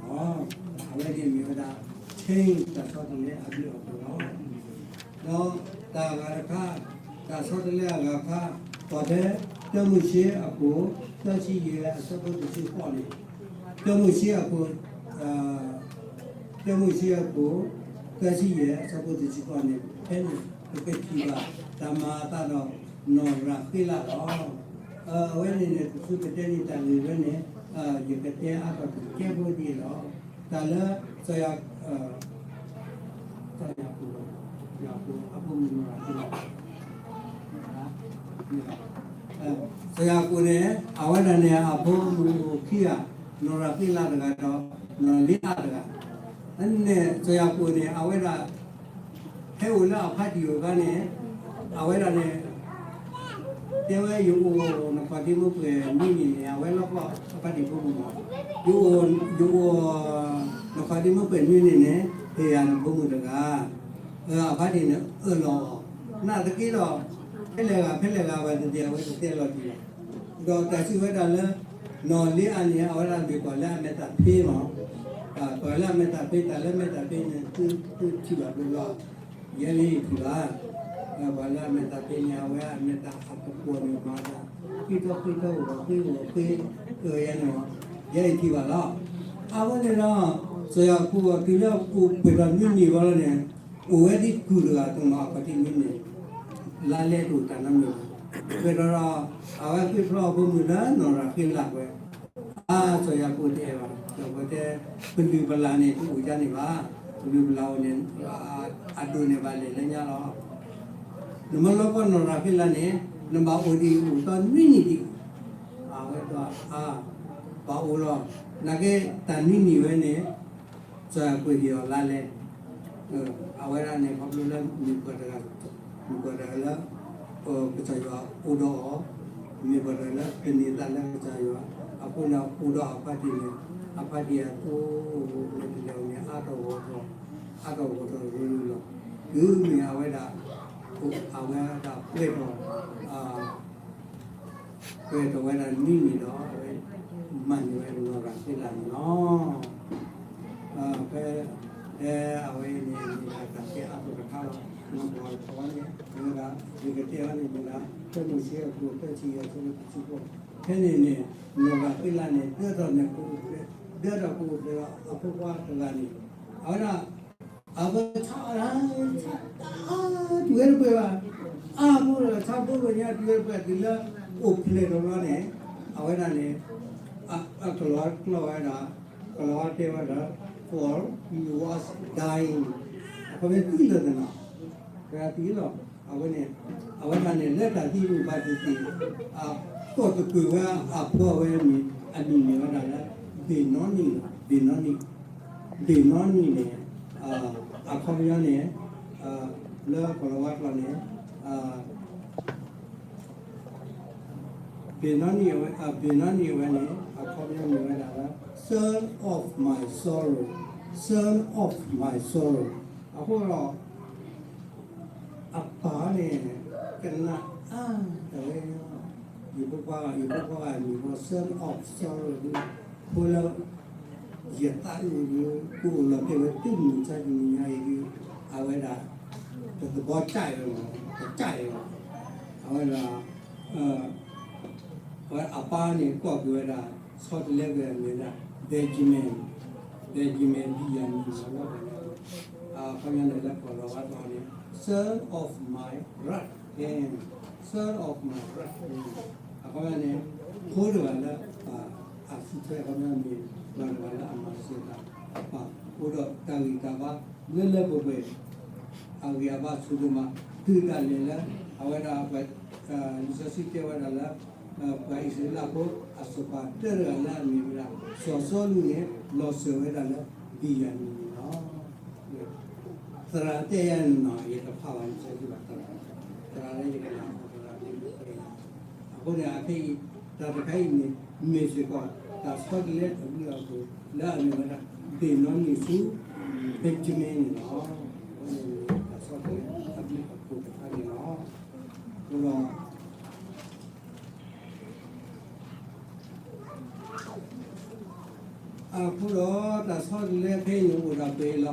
အဝဲန့ၣ်မ့ၢ်ဝဲဒၣ် change တၢ်ဆီတလဲအဘျုးအဖှိၣ်လီၤ. ဒီးတၢ်အဂၤတခါ, တၢ်ဆီတလဲအဂၤတခါ, ကွၢ်ဖဲ တၢမိၤၡ့အခိၣ် သၢဆံယဲၢ် အဆၢဖိတဆံဃိးန့ၣ်, တၢမိၤၡ့အခိၣ် တၢမိၤၡ့အခိၣ် သၢဆံယဲၢ် အဆၢဖိတဆံဃိးန့ၣ် ဖဲန့ၣ် ပကထံၣ်ဘၣ် တၢ်မၤအသးဒီး နီၢ်ရၤဃ့လးလီၤ. အဝဲန့ၣ်န့ၣ် ပသုတတဲန့ၢ်တၢ်ဂ့ၢ်ဝဲန့ၣ် ယကတဲအါထီၣ်တကဲဖိဒ်အံၤလီၤ. တၢ်လၢ စီၤယၤကိာ် စီၤယၤကိာ် အဖိမုၣ်နီၢ်ရၤဃ့လး စီၤယၤကိာ်န့ၣ် အဝဲဒၣ်န့ၣ် အဖိမုၣ်အိၣ်ခံဂၤ, နီၢ်ရၤဃ့လးတဂၤဒီး နီၢ်လ့အါတဂၤ. န့ၣ် စီၤယၤကိာ်န့ၣ် အဝဲဒၣ် ဟဲအိၣ်လၢအဖါတံၢ်အဂီၢ်န့ၣ် အဝဲဒၣ်န့ၣ် တဲဝဲ ယအိၣ်နခီၣ်ဒ့မိၢ်ပှဲၤနွံနံၣ်န့ၣ် အဝဲလီၤပှီၢ်အဖါတံၢ်ဖိမုၣ်မး, ယအိၣ် ယအိၣ် နခီၣ်ဒ့မိၢ်ပှဲၤနွံနံၣ်န့ၣ် ဟ့ၣ်ယၤနဖိမုၣ်တဂၤ, အဖါတံၢ်န့ၣ်အၢၣ်လီၤအီၤ, နာ်သက့ဒီး ဖဲလဲၣ်ဂၤ ဖဲလဲၣ်ဂၤဘၣ်သ့ၣ်သ့ၣ် အဝဲတတဲလီၤတံၢ်ဘၣ်. ဒီးတၢ်စံးဝဲဒၣ်လၢ နီၢ်လ့အါန့ၣ် အဝဲဒၣ်မ့ၢ်ကွၢ်လၢအမဲာ်သၣ်ဖ့မး, ကွၢ်လၢအမဲာ်သၣ်ဖ့ တၢ်လၢမဲာ်သၣ်ဖ့န့ၣ် သုထံၣ်ဘၣ်ဒိလီၤ, ယဲလၢယထံၣ်ဘၣ်. ပှၤလၢအမဲာ်သးသ့န့ၣ် အဝဲအမဲာ်သးအကပီၤန့ၣ်မၤသး ဃ့ထီၣ်ဃ့ထီၣ် ဂီၤဃ့ဂီၤဃ့ အၢယဲန့ၣ် ယဲအံၤထံၣ်ဘၣ်လီၤ. အဝဲန့ၣ်ဒီး စီၤယၤကိာ်အီၤတုၤလၢအိၣ်ပှဲၤထီၣ်နွံနံၣ်ဝဲလီၤန့ၣ် အိၣ်ဝဲဒ်ကုၢ်တဂၤအသိးမး အခီၣ်ထံးနွံနံၣ် လါလဲတအိၣ်တၢ်နီတမံၤဘၣ်. ပှဲၤထီၣ်ဒီး အဝဲဃ့ၢ်ဖျီၣ်အဖိမုၣ်လၢနီၢ်ရၤဃ့လးဝဲ အါ စီၤယၤကိာ်တအဲၣ်ဘၣ်, ဒီးပတဲ ပလုၢ်ပလၢ်န့ၣ် တအိၣ်ဒ်န့ၣ်ဘၣ်, ပလုၢ်ပလၢ်အိၣ်န့ၣ် အဒိၣ်န့ၢ်ဘၣ်လဲာ်လၢညါလီၤ. နမ့ၢ်လီၤကီနီၢ်ရၤဃ့လးန့ၣ် နဘၣ်အိၣ်ဒံးအိၣ်သီနွံနံၣ်ဒံး, အဝဲဒၣ်အါ ဘၣ်အိၣ်လီၤ. နာ်က့ တၢ်နွံနံၣ်ဝဲန့ၣ် စီၤယၤကိာ်ဟ့ၣ်အီၤလါလဲ, အဝဲဒၣ်န့ၣ် ခီဖျိလၢမ့ၢ်ပှၤတဂၤ မ့ၢ်ပှၤတဂၤလၢ ကစၢ်ယွၤအိၣ်ဒီးအီၤ, မ့ၢ်ပှၤတဂၤလၢကန့ၢ်သးလၢကစၢ်ယွၤ, အဃိန့ၣ်အိၣ်ဒီးအဖါတံၢ်န့ၣ် အဖါတံၢ်အသိး လၢတလဲၤအီၤန့ၣ် အါထီၣ်ဂီၢ်ထီၣ် အါထီၣ်ဂီၢ်ထီၣ်ရူၤရူၤလီၤ. တုၤမ့ၢ်အဝဲဒၣ် အဝဲဒၣ်ပှဲၤထီၣ် ပှဲၤထီၣ်ဝဲဒၣ်နွံနံၣ်ဒီး အဝဲမၤန့ၢ်ဝဲနီၢ်ရၤဃ့လးန့ၣ်လီၤ. ဖဲ ဖဲအဝဲန့ၣ် မ့ၢ်ဒၣ်တၢ်တဲအါထီၣ်တခါလီၤ. မ့ၢ်ပှၤတခီန့ၣ် မ့ၢ်ဝဲဒၣ် ယကတဲအီၤန့ၣ် မ့ၢ်ဒၣ် ဖဲမိၤၡ့အကျိၤ သၢဆံယဲၢ်ဆၢဖိတဆံဃိး, ဖဲန့ၣ်န့ၣ် နီၢ်ရၤဃ့လးန့ၣ် ဒၢထီၣ်န့ၣ် ကအိၣ်ဖျဲၣ် ဒၢထီၣ်ကအိၣ်ဖျဲၣ်ဒီးအဖိခွါတဂၤန့ၣ် အဝဲဒၣ် အဝဲဆါအီၤ ဆါတၢ် တုၤဝဲတပှဲၤဘၣ်, အါမူဒီးဆါဖိကညါ တုၤဝဲတပှဲၤ တုၤလၢအိၣ်ဖျဲၣ်ထီၣ်ဘျီန့ၣ် အဝဲဒၣ်န့ၣ် အကလီၤကျီၢ်ဝဲဒၣ် ကလီၤတဲဝဲဒၣ် for he was dying အခီပညီသံလၢာ်သနီၤ, သံလီၤ. အဝဲန့ၣ် အဝဲဒၣ်န့ၣ် လၢတၢ်သံမုၢ်ဘၣ်သ့ၣ်သ့ၣ် အကိာ်တကွံာ်ဝဲအဖိအဝဲမ့ၢ် အမံၤမ့ၢ်ဝဲဒၣ်လၢ ဘ့ၣ်နီနံၣ်လီၤ. ဘ့ၣ်နီနံၣ် ဘ့ၣ်နီနံၣ်န့ၣ် အခီပညီန့ၣ် လၢကလီၤဝါကျိာ်န့ၣ် ဘ့ၣ်နီနံၣ်အဝဲ ဘ့ၣ်နီနံၣ်အဝဲန့ၣ် အခီပညီမ့ၢ်ဝဲဒၣ်လၢ son of my sorrow, son of my sorrow အဃိဒီး အပၢ်န့ၣ် ကနၣ်အါတဝဲ ယဖိခွါ ယဖိခွါဂၤမံၤဃီ son of sorrow ဒ် ဖိလၢ ယသးအုးဒ် ကအိၣ်လီၤတဲာ်ဝဲတုၤမုၢ်မဆါတနံၤညါအံၤဒ် အဝဲဒၣ် တသဘီတၢ်အံၤလီၤ တၢ်အံၤလီၤ အဝဲဒၣ် အဝဲအပၢ်န့ၣ် ကိးက့ၤဝဲဒၣ် ဆီတလဲကွံာ်အမံၤဝဲဒၣ် Benjamin, Benjamin ဘံၣ်ယၤမံၣ် အခီပညီန့ၣ် လၢကလီၤဝါကျိာ်န့ၣ် son of my right hand, son of my right hand အခီပညီန့ၣ် ဖိတဂၤလၢပၢ်အစုထွဲ အခီပညီမ့ၢ်ပှၤတဂၤလၢအမၤစၢၤတၢ် ပၢ်အိၣ်ဒီးတၢ်ဂံၢ်တၢ်ဘါလၢလၢပှဲၤပှဲၤ အဂံၢ်အဘါဆိဒိၣ်မး တုၤဒၣ်လဲာ်လၢ အဝဲဒၣ် လံာ်စီဆှံတဲဝဲဒၣ်လၢ ပှၤအံၣ်စရ့လးဖိအစီၤပၤတဂၤလၢအမ့ၢ်ဝဲဒၣ် စီၤစီလူးန့ၣ် လီၤစၢၤဝဲဒၣ်လၢ ဘံၣ်ယၤမံၣ်န့ၣ်လီၤ. သရၣ်တဲယၤန့ၣ်နီၤ ယတဖးဘၣ်လံာ်စီဆှံဘၣ် သရၣ် သရၣ်လၢယကနၣ် သရၣ်လၢယကနၣ် အဃိန့ၣ် အခဲအံၤ တၢ်တခါအံၤန့ၣ် မ့ၢ်စ့ၢ်ကီး တၢ်ဆီတလဲအဘျုးအဖှိၣ် လၢအမ့ၢ်ဝဲဒၣ် ဘ့ၣ်နီနံၣ်ဆူ Benjamin န့ၣ်လီၤ. အဃိန့ၣ် တၢ်ဆီတလဲအဘျုးအဖှိၣ်တခါန့ၣ်လီၤ. အဃိဒီး အဃိဒီး တၢ်ဆီတလဲခဲအံၤန့ၣ်အိၣ်ဒၣ်ပှဲၤလီၤ.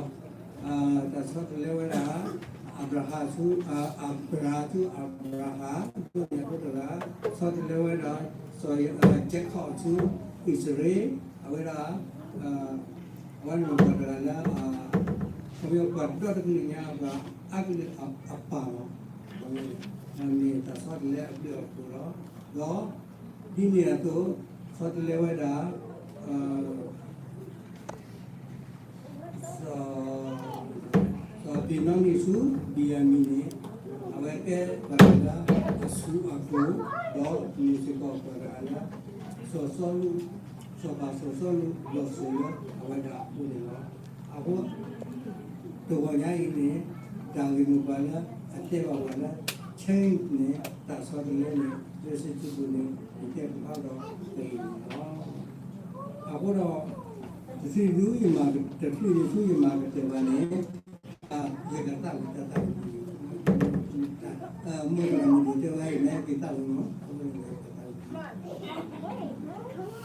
တၢ်ဆီတလဲဝဲဒၣ် အၤဘြၤဟၣ်ဆူ အၤဘြၤဟၣ်ဆူ အၤဘြၤဟၣ် ဒိၣ်န့ၢ်အဖိတဂၤ, ဆီတလဲဝဲဒၣ် စီၤ Jacob ဆူ အံၣ်စရ့လး, အဝဲဒၣ် အဝဲန့ၣ်ပှၤတဂၤလၢ ခီဖျိပှၤဒီတကလုာ်ညါ ပှၤအါကလုာ်အပၢ်လီၤ. မ့ၢ်တၢ်ဆီတလဲအဘျုးအဖှိၣ်လီၤ. ဒီး ဒ်န့ၣ်အသိး ဆီတလဲဝဲဒၣ် စီၤ စီၤဘ့ၣ်နီနံၣ်ဆူ ဘံၣ်ယၤမံၣ်န့ၣ် အဝဲကဲပှၤတဂၤလၢအဆူၣ်အကိၤ ဒီးမ့ၢ်စ့ၢ်ကီးပှၤတဂၤလၢ စီၤစီလူး စီၤပၤစီၤစီလူး လီၤစၢၤလၢအဝဲဒၣ်အဃိန့ၣ်လီၤ. အဃိ တဂီၤညါအံၤန့ၣ် တၢ်ဂ့ၢ်မိၢ်ပှၢ်လၢအတဲဘၣ်ပှၤလၢ change န့ၣ် တၢ်ဆီတလဲန့ၣ် လၢစံးထီၣ်ပတြၢၤန့ၣ် ယတဲကဖးဒီးတဂ့ၤန့ၣ်လီၤ. အဃိဒီး တချုးယမၤ တချုးယမၤကတၢၢ်ဘၣ်န့ၣ် ယကသးဝံၣ်တၢ်သးဝံၣ် မိၢ်တဂၤမ့ၢ်ဒိးတဲဝဲအံၤ မ့ၢ်က့ၤသးဝံၣ်မး တၢ်သးဝံၣ်တယီ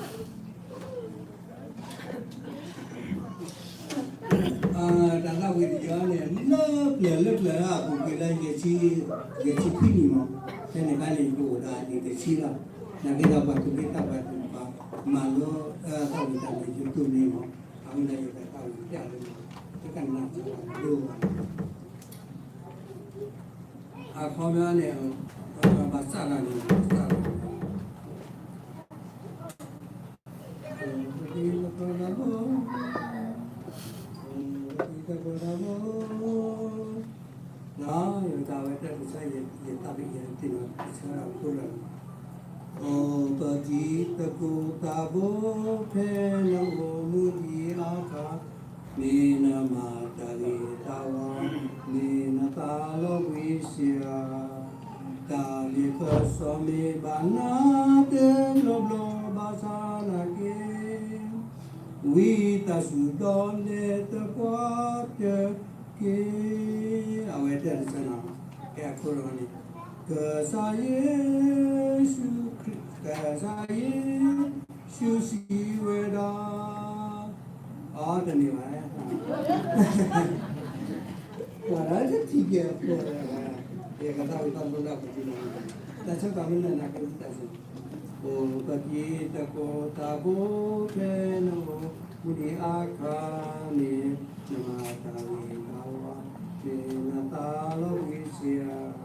န့ၣ် လၢ လၢကျၢၤလၢအပူၤကွံာ်လၢ ယဲၢ်ဆံခွံနံၣ်မး, ဖဲန့ၣ်အခါန့ၣ် ယကအိၣ်ဒီးအနံၣ်တဆံလီၤ. နာ်က့ဒီးပှၤသူၣ်က့သးပှၢ်သ့ၣ်တဖၣ် မၤလိ တၢ်ဝံတၢ်လၢယတိၢ်န့ၣ်မး, အဝဲဒၣ်ယတၢ်သးဝံၣ်တၢ်လၢ တကနၣ်စၢၤဘၣ်ဒိၣ်ဘၣ် အခီပညီန့ၣ် ဘၣ်ဆၣ်ဂၤန့ၣ် ဘၣ်ဆၣ်ဂၤ တၢ်ကိၢ်တၢ်ဂီၤ ယတၢ်ဝဲတၢ်ကဆၢ ယသးပ့ၤ ယတသ့ၣ်နီၣ်ကဆၢဒၣ်ခိၣ်လၢာ်လီၤ. အိၣ်ပတံၤသကိးသးဘိ ဖဲနအိၣ်မူဒံးအခါ မ့ၢ်နမၤတၢ်ဂ့ၤတၢ်ဝါ မ့ၢ်နသးလီဝံၤစ့ၢ်ဧါ, တၢ်လ့ပစီမ့ၢ်ဘၣ်နၤတဘျီဘျီဘၣ်ဆၣ်နာ်က့ ဝံသးစူၤဒီးလဲၤသပှၢ်တက့ၢ်. အဝဲတဲတဆၢနီၤ, ကဲအခိၣ်ဒီးန့ၣ် ကစၢ်ယ့ၣ်ၡူးခရံာ် ကစၢ်ယ့ၣ်ၡူးစံးဝဲဒၣ် အတမ့ၢ်ဘၣ်, ပှၤလၢတထံၣ်က့ၤအဃိ ယကသးဝံၣ်သးလိလၢအပူၤန့ၣ်, တၢ်ဆၢကတီၢ်မ့ၢ်လၢနကသးစၢ် အိၣ်ပတံၤသကိးသးဘိ ဖဲနအိၣ်မူဒံးအခါန့ၣ် နမၤတၢ်ဂ့ၤတၢ်ဝါ မ့ၢ်နသးလီဝံၤစ့ၢ်ဧါ,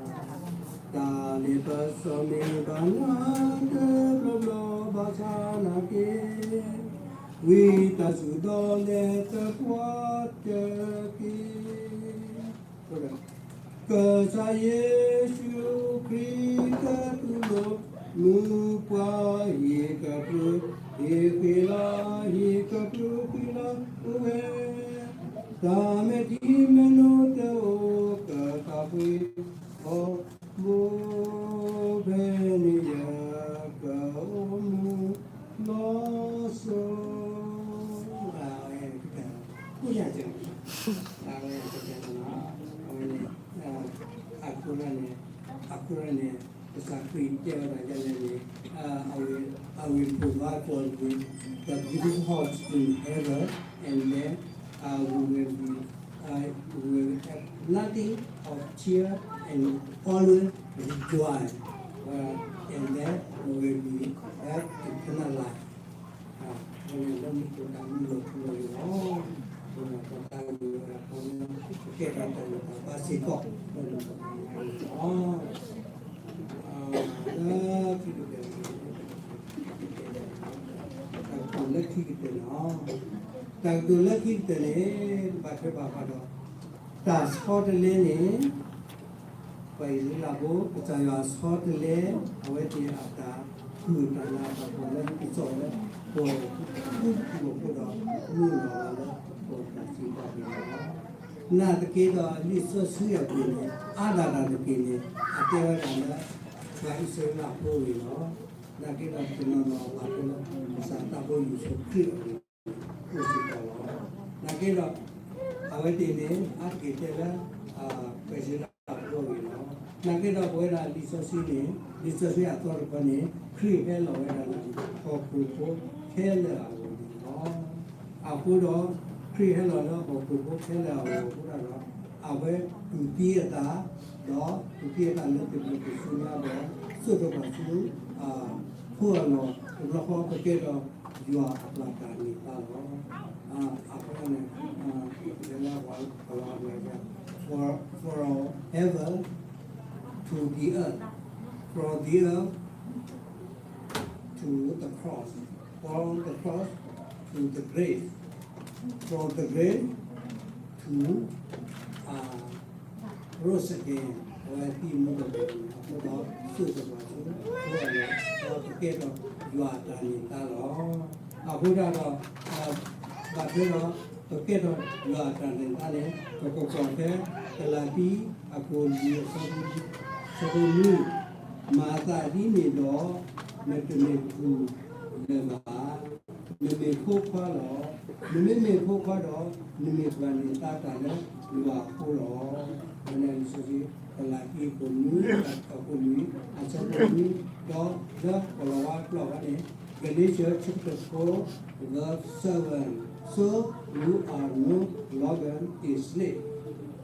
တၢ်လ့ပစီမ့ၢ်ဘၣ်နၤတဘျီဘျီဘၣ်ဆၣ်နာ်က့ ဝံသးစူၤဒီးလဲၤသပှၢ်တက့ၢ်. ကစၢ်ယ့ၣ်ၡူးခရံာ် ကတူၢ်လိာ်မူပှၤ ဟ့ၣ်ကပြုၢ်ဟ့ၣ်ဃ့လၤ ဟ့ၣ်ကပြုၢ်ဃ့လၤအိၣ်ဝဲ, တၢ်မဲာ်ထံမဲာ်နိတအိၣ်ကသးပှ့ၤအီၤဘိ ဖဲန့ၣ်ယကအိၣ်မူလီၤစိၤ အဝဲ အဝဲ အဝဲန့ၣ် အခိၣ်န့ၣ် အခိၣ်န့ၣ် ကစၢ်ခရံာ်တဲဝဲဒၣ်ဒ်လဲၣ်န့ၣ် I will, I will provide for you the beautiful house in heaven, and then uh, we will be, uh, we will have nothing of tear and always rejoice, uh, and then we will be have eternal life. အဝဲန့ၣ်လၢမူခိၣ်တၢ်မူလီၤထူလီၤယိာ်လီၤ. ပကဲထီၣ်တၢ်ဂံၢ်တၢ်ဘါစ့ၢ်ကီး လၢမူခိၣ်တၢ်မူလီၤထူလီၤယိာ်လီၤ. လၢခံကတၢၢ်န့ၣ် တၢ်ကတိၤလၢခံကတၢၢ်န့ၣ် တၢ်ကတိၤလၢခံကတၢၢ်န့ၣ် ဘၣ်ထွဲဘၣ်ဃးဒီး တၢ်ဆီတလဲန့ၣ် ပှၤအံၣ်စရ့လးဖိ ကစၢ်ယွၤဆီတလဲ အဝဲသ့ၣ်အတၢ်ကူၣ်တၢ်နးတၢ်ဖှီၣ်လၢကစီၣ်လၢ ပှၤကူၣ်ထူၣ်ဖှီၣ်ဖိဒီး မုၢ်လီၤဘၣ်လၢ ပှၤတၢ်စံးပှၤကညီလီၤ. နာ်သက့ဒီး လံာ်စီဆှံအပူၤန့ၣ် အါဒၣ်တၢ်တက့ၢ်န့ၣ် အတဲဝဲဒၣ်လၢ ပှၤအံၣ်စရ့လးဖိအဂ့ၢ်လီၤ. နာ်သက့ဒီး တနီၤနီၤဘၣ်ထွဲလၢ ကစၢ်သးဘိယ့ၣ်ၡူးခရံာ်အဂ့ၢ် အိၣ်စ့ၢ်ကီးလီၤ. နာ်သက့ဒီး အဝဲသ့ၣ်န့ၣ် အါတက့ၢ်တဲလၢ ပှၤအံၣ်စရ့လးဖိအဂ့ၢ်လီၤ. နာ်သက့ဒီး ပဝဲဒၣ်လံာ်စီဆှံန့ၣ် လံာ်စီဆှံအသီတခီန့ၣ် ခရံာ်ဟဲလီၤဝဲဒၣ်လၢ ဟီၣ်ခိၣ်ဖိခဲလၢာ်အဂီၢ်န့ၣ်လီၤ. အဃိဒီး ခရံာ်ဟဲလီၤလၢဟီၣ်ခိၣ်ဖိခဲလၢာ်အဂီၢ်အဃိဒီး အဝဲတူၢ်သံအသး ဒီးတူၢ်သံအသးလၢတၢ်ဘျုးတၢ်ဆိၣ်အဂီၢ်ဒီး စိာ်တဖၣ်ဆူ ဖိအလီၢ် တဘျီဃီပကဲထီၣ်ယွၤအပှၤတၢ်န့ၢ်သါလီၤ. အဃိန့ၣ် လၢ for, forever to the earth, from the earth to the cross, from the cross to the grave, from the grave to, uh, rose again, အဝဲသံမူဒီး အဃိဒီး စိာ်တဖၣ်ဆူ ဖိအလီၢ် ဒီးပကဲထီၣ်ယွၤအတၢ်န့ၢ်သါလီၤ. အဃိဒၣ်ဒီး ဘၣ်ထွဲဒီး ပကဲထီၣ်ယွၤအတၢ်န့ၢ်သါန့ၣ် ပကကွၢ်ဖဲ ကလၤတံ အခိၣ်လွံၢ် အဆၢဖိနွံ, မၤသးဒ်န့ၣ်ဒီး နတမ့ၢ်ပူၤလၢၤဘၣ်. နမ့ၢ်ဖိခွါလီၤ. နမ့မ့ၢ်ဖိခွါဒီး နမ့ၢ်ပှၤန့ၢ်သါတၢ်လၢယွၤအဃိလီၤ. အဝဲန့ၣ်လံာ်စီဆှံ ကလၤတံ အခိၣ်နွံ အခိၣ်နွံ အဆၢဖိနွံ ဒီးလၢကလီၤဝါကျိာ်ဝဲန့ၣ် Galatians chapter four verse seven, so you are no longer a slave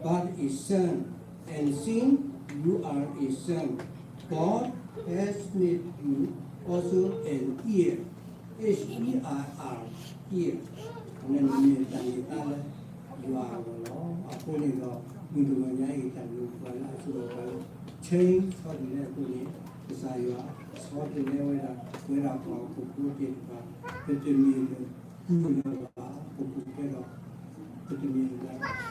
But a son, and since you are a son, God has made you also an heir, H E I R, heir, အဝဲန့ၣ်မ့ၢ်တၢ်န့ၢ်သါလၢယွၤအဂီၢ်လီၤ. အဃိန့ၣ်ဒီး မုၢ်တဂီၤညါအံၤ တၢ်မ့ၢ်ပှၤလၢအစိာ်ပှၤလၢ change ဆီတလဲအဃိန့ၣ် ကစၢ်ယွၤဆီတလဲဝဲဒၣ် ပဝဲဒၣ်ပှၤဟီၣ်ခိၣ်ဖိသ့ၣ်တဖၣ် ပတမ့ၢ်လၢ မုၢ်လၢၤဘၣ် ပပူၤဖျဲးဒီး ပတမ့ၢ်လၢ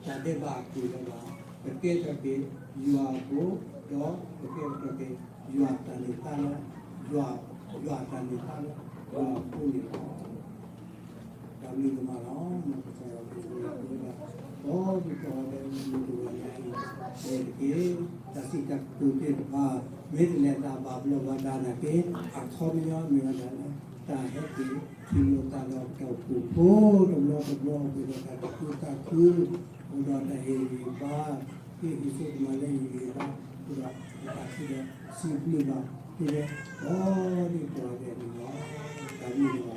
တၢ်ဒဲးဘးအပူၤလၢၤဘၣ်, ပကဲထီၣ်က့ၤယွၤအဖိ, ဒီးပကဲထီၣ်က့ၤ ယွၤတၢ်န့ၢ်သါလၢ ယွၤ, ယွၤတၢ်န့ၢ်သါလၢ ယွၤအဖိန့ၣ်လီၤ. တၢ်မ့ၢ်ကမၣ်လီၤ. မ်ကစၢ်ယွၤကဆိၣ်ဂ့ၤဝဲဒၣ် ဒီးပကိးဂၤဒဲး မုၢ်တဂီၤညါအံၤ တဲတက့ၢ်. တၢ်စံးတၢ်ကတိၤသ့ၣ်တဖၣ် မ့ၢ်တလဲၤတၢ်ဘၣ်ဘျီးဘၣ်ဒါနာ်က့ အခီပညီမ့ၢ်ဝဲဒၣ်လၢ တၢ်ဟဲက့ၤထံၣ်လိာ်သးဒီးတၢ်အိၣ်ဖှိၣ်ဖိ တဘျီတဘျီ အိၣ်ဒီးတၢ်သူၣ်ခုသးခု အိၣ်ဒီးတၢ်ဟ့ၣ်ဂံၢ်ဟ့ၣ်ဘါ ဟ့ၣ်ဂံၢ်ဟ့ၣ်ဘါ ဟ့ၣ်ဂံၢ်ဟ့ၣ်ဘါ အိၣ်ဒီးတၢ်သးခုဒီး စံးဘျုးဘၣ် ပဝဲကိးဂၤဒဲးန့ၣ်လီၤ. တၢ်မ့ၢ်န့ၣ်လီၤ.